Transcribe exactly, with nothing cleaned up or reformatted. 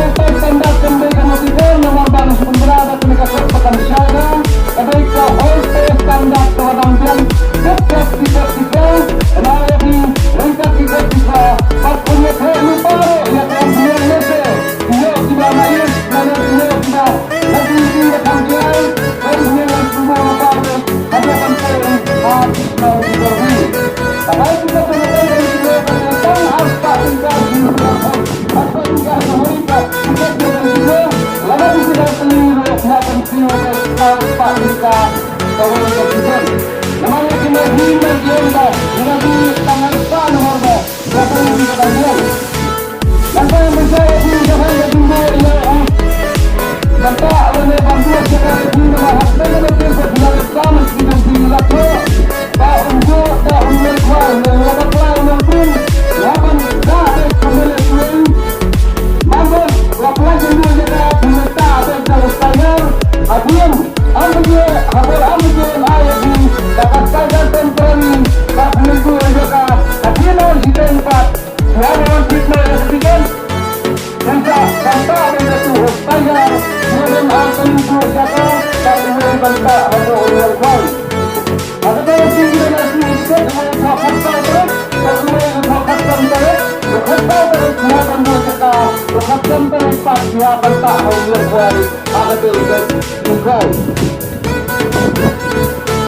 Holtec Standard kam dei kano ki don, namar ba nga sngewbha ba kane ka kot ba kan shai da ka dei ka Holtec Standard kaba dang biang. Tip tip tip tip tip. Ynda ïa ki ryngkat ki kot ki ba pat pynïaid ïa ka biang lehse. Ïoh ki ba mait, lane ïoh ki ba lehse ki ba kan biang. Kan biang lehse ki ba mait. Haba kan biang ha ki ba mait. Haba ki ba mait.